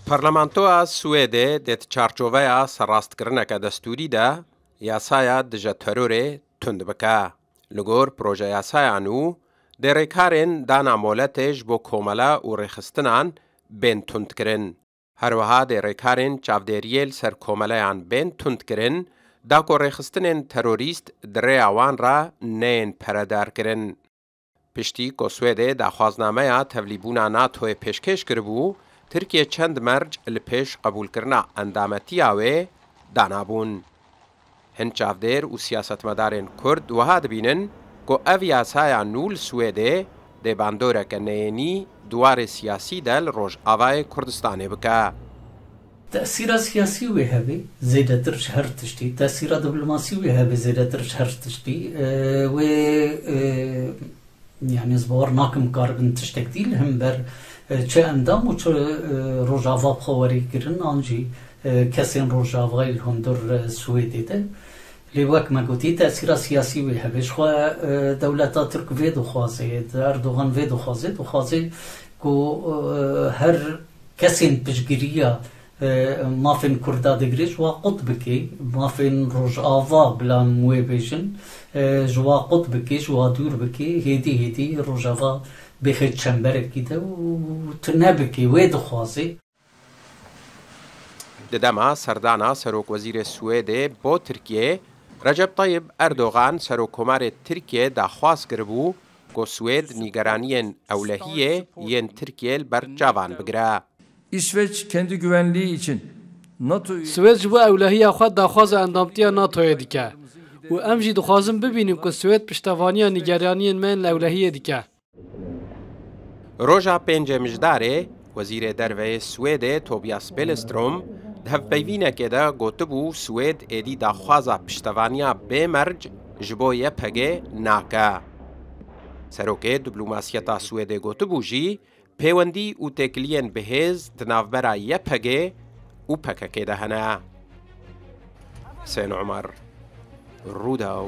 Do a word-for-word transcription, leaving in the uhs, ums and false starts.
Parlamentoya Swêdê dê di çarçoveya serrastkirineke destûrî de yasaya dije terorê tund bike. Li gor projeyasaya nû dê rêkarên dana moletê ji bo komele û rêxistinan bên tundkirin. Her wiha dê rêkarên çavdêriyê li ser komeleyan bên tundkirin, da ku rêxistinên terorîst di rêya wan re neyên peredarkirin. Piştî ku Swêdê daxwaznameya tevlîbûna NATOyê pêşkêş kiribû, Tirkiye çend merc li pêş qebûlkirina endametiya wê danabûn. Hin çavdêr û siyasetmedarên Kurd wiha dibînin ku ev yasaya nû li Swêdê dê bandoreke neyênî di warê siyasî de li Rojavayê Kurdistanê bike. Tesîra siyasî wê hebe zêdetir ji her tiştî, tesîra diplomasî wê hebe zêdetir ji her tiştî. E, wê, e, yani ez bawer nakim karibin tiştek dî li hember, e, çi endam û çi, e, Rojava bi xwe werê kirin an jî, e, kesên Rojavayê li hundir, e, Swêdê de. Lê wek me gotî, tesîra siyasî wê hebe. Ji xwe, e, dewleta Tirk vê dixwaze, Erdogan vê dixwaze, dixwaze ku, e, her kesên piştgiriya, e, mafên Kurda digire ji wa qut bike, mafên Rojava bila em wê bêjin, e, ji wa qut bike, ji wa dûr bike, hêdî hêdî Rojava bêxe çemberekî de û tune bike, wê dixwaze. Di dema serdana Serokwezîrê Swêdê bo Tirkiyê, Recep Tayyip Erdogan, Serokkomarê Tirkiyê daxwaz kiribû ku Swêd nîgeraniyên ewlehiyê yên Tirkiyê li ber çavan bigire. İsveç kendi güvenliği için NATO üyesi Swêd ji bo ewlehiya xwe daxwaza endamtiya NATOyê dike û em jî dixwazin bibînin ku Swêd piştevaniya nîgeraniyên me yên li ewlehiyê dike. Roja pêncê Mijdarê, Wezîrê Derve yê Swêdê Tobias Billström di hevpeyvînekê de gotibû, Swêd êdî daxwaza piştevaniya bê merc ji bo Y P G nake. Serokê diplomasiyeta Swêdê gotibû jî, pêwendî û têkiliyên bihêz di navbera Y P G û P K K de hene. Husên Omer, Rûdaw.